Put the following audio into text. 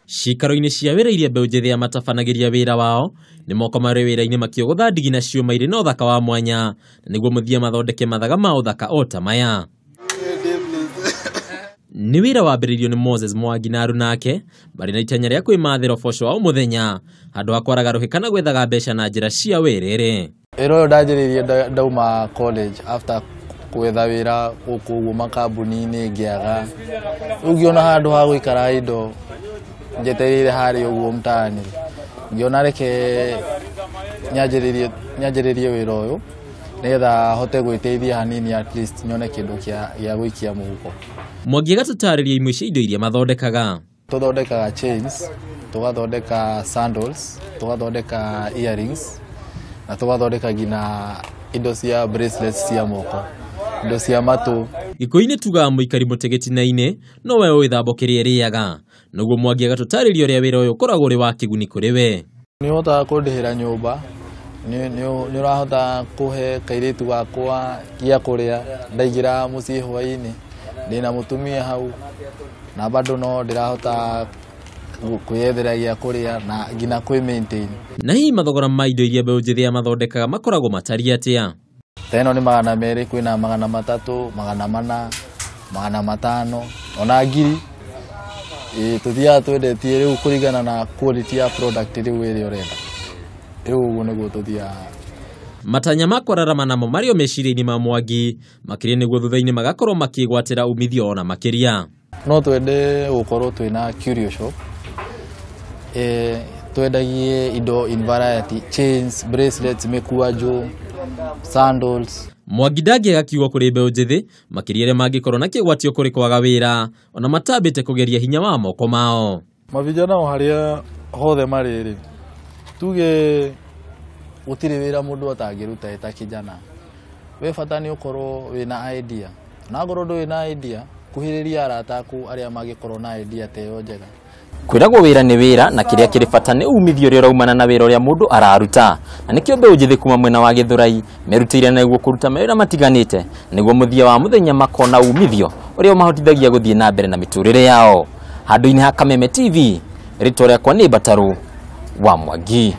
Ciikaro-inĩ cia wĩra iria mbeũ njĩthĩ matabanagĩria wĩra wao nĩ moko marĩ wĩra-inĩ makĩogotha ndigi na ciũma irĩ na ũthaka wa mwanya na nĩguo mũthia mathondeke mathaga ma ũthaka o ta maya. Nĩ wĩra wambĩrĩirio nĩ Moses Mwangi na aruna ake marĩ na itanya rĩa kwĩmathĩra ũboco wa o mũthenya handũ ha kwaraga rũhĩ kana gwethaga mbeca na njĩra cia wĩrĩrĩ. Wĩra ũyũ ndanjĩrĩirie ndauma college after gwetha wĩra gũkũ ũguo makambuni-inĩ ngĩaga. Rĩu ngĩona handũ ha gũikara indo njetereire harĩa ũguo mtaani, ngĩona reke nyanjĩrĩrie wĩra ũyũ nĩgetha hote gwĩteithia hanini, at least nyone kĩndũ gĩa gũikia mũhuko. Mwangi agatũtarĩria imwe cia indo iria mathondekaga. Tũthondekaga chains, tũgathondeka sandals, tũgathondeka earrings na tũgathondeka nginya indo cia bracelets cia moko, indo cia matũ. Gĩkũyũ-inĩ tugaga mũikari mũtĩ gĩtina-inĩ nowe ũĩ thambo kĩrĩa ĩrĩaga. Noguo Mwangi agatũtarĩria ũrĩa wĩra ũyũ ũkoragwo ũrĩ wa kĩguni kũrĩ we. Nĩ ũhotaga kũndĩhĩra nyũmba, nĩ ũrahota kũhe kairĩtu gakwa gĩa kũrĩa ndaingĩra mũciĩ hwaĩ-inĩ, ndĩna mũtumia hau na bado no ndĩrahota kwĩyethera gĩa kũrĩa na nginya kwĩ maintain. Na hihi mathogora ma indo iria mbeũ njĩthĩ mathondekaga makoragwo matariĩ atĩa? Ta ĩno nĩ 200, kwĩna 300, 400, 500 ona 1000. Tũthiaga twendetie rĩu kũringana na quality ya product rĩu ĩrĩa ũrenda. Rĩu ũguo nĩguo tũthiaga. Matanya ma kwararama namo marĩ o meciria-inĩ ma Mwangi makĩria nĩguo thutha-inĩ magakorwo makĩgwatĩra umithio ona makĩria. No twende gũkorwo twĩna curio shop, twendagie indo in variety, chains, bracelets, mĩkwanjũ, sandals. Mwangi ndangĩaga kiugo kũrĩ mbeũ njĩthĩ makĩria arĩa mangĩkorwo na kĩgwatio kũrĩ kwaga wĩra ona matambĩte kũgeria hinya wa moko mao. Mavijana o harĩa hothe marĩ rĩ, tuge gũtirĩ wĩra mũndũ atangĩruta eta kijana. We bata nĩ ũkorwo wĩna idea, na angorwo ndũrĩ na idea, kuhĩrĩria arata aku arĩa mangĩkorwo na idea ta ĩyo njega. Kwĩragwo wĩra nĩ wĩra na kĩrĩa kĩrĩ bata nĩ umithio ũrĩa ũraumana na wĩra ũrĩa mũndũ araruta, na nĩkĩo mbeũ njĩthĩ kuma mwena wa Gĩthũrai merutĩire nĩguo kũruta mawĩra matiganĩte nĩguo mũthia wa mũthenya makona umithio ũrĩa ũmahotithagia gũthiĩ na mbere na mĩtũrĩre yao. Handũ-inĩ ha Kameme TV, rĩtwa rĩakwa nĩ Mbatarũ wa Mwangi.